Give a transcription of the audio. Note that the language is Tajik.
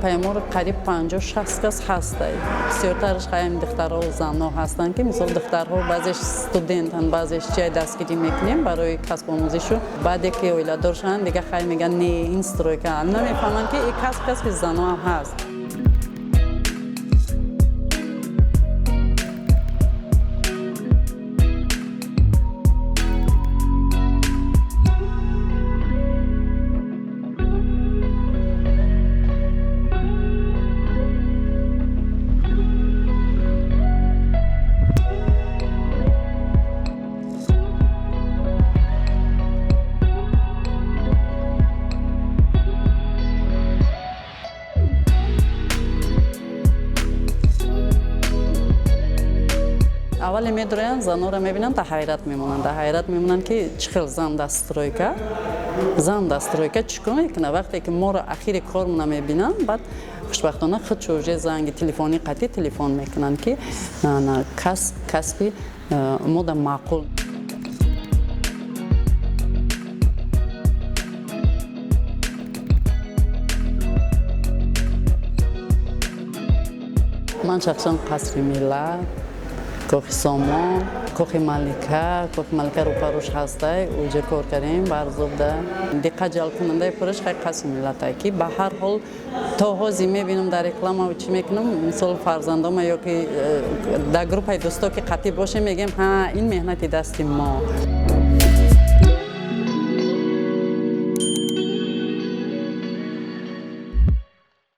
Группаи мо қариб 50-60 кас ҳастай. Бисёртараш хаем духтарҳо, занҳо ҳастанд, ки мисол духтарҳо баъзеш студентанд, баъзеш чиай дастгирӣ мекунем барои касбомӯзишу. Баъде ки оиладор шаванд, дига хай мегӯянд, не, ин стройка. Намефаҳманд, ки ин касб касби занҳо ҳам ҳаст. Аввале медроянд, занҳоро мебинанд, дар ҳайрат мемонанд, дар ҳайрат мемонанд, ки чӣ хел зан дар стройка, зан дар стройка чӣ кор мекунад. Вақте ки моро ахири кормона мебинанд, баъд хушбахтона худшо уже занги телефонӣ қатъи телефон мекунанд, ки касб касби мо да маъқул. Ман шахсан Қасри Миллат, Кохи Сомон, Кохи Малика, Кохи Малика рӯпарӯш ҳастай, уҷа кор кардем Варзобда. Диққат ҷалбкунандаи пураш хай Қасри Миллатай, ки ба ҳар ҳол то ҳозир мебинам дар реклама чӣ мекунам, мисол фарзандома ё ки дар группаи дӯсто ки қатъӣ бошем, мегӯем, ҳа, ин меҳнати дасти мо.